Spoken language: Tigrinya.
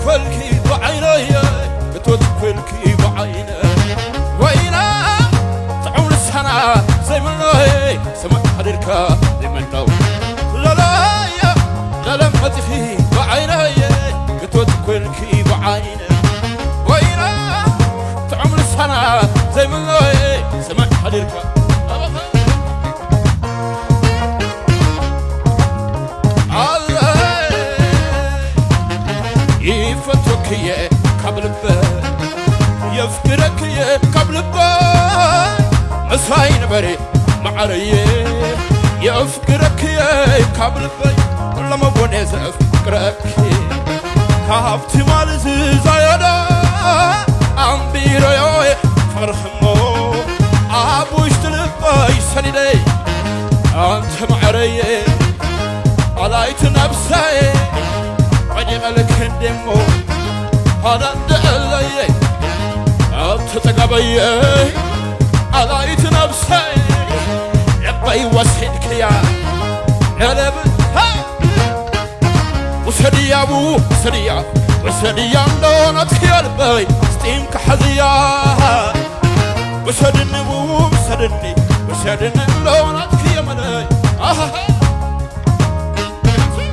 ኮልኪ ብዓይነየ ክትወት ኮልኪ ብዓይነ ወይና ጥዑም ልሳና ዘይምኖይ ስማዕ ሓዲርካ ዘይመነው ለለየ ለለም መጢኺ ብዓይነየ ክትወት ኮልኪ ብዓይነ ወይና ጥዑም ልሳና ዘይምኖይ ስማዕ ሓዲርካ ኣበኸ ኣለ ይፈትወክየ ካብ ልበ የፍቅረክየ ካብ ልበ ምሳይ ንበሪ ማዓረየ የፍቅረክየ ካብ ልበይ ለመጎኔ ዘፍቅረኪ ካብ ትማል ዝዛየደ ኣንቢረዮ ፍቕርኽሞ ኣብ ውሽጢ ልበይ ሰኒደይ ኣንተ ማዕረየ ኣላይት ነብሰይ ወዲቐልክ እንዴሞ ኣዳንደአለየ ኣብ ተጠጋበየ ኣላይት ነብሰይ ልበይ ወሲድክያ ነለብ ውሰድያ ቡ ውሰድያ ውሰድያ እንዶ ናትክያ ልበይ ስጢም ክሓዝያ ውሰድኒ ቡ ውሰድኒ ውሰድኒ እንዶ ናትክየ መለይ ኣሃ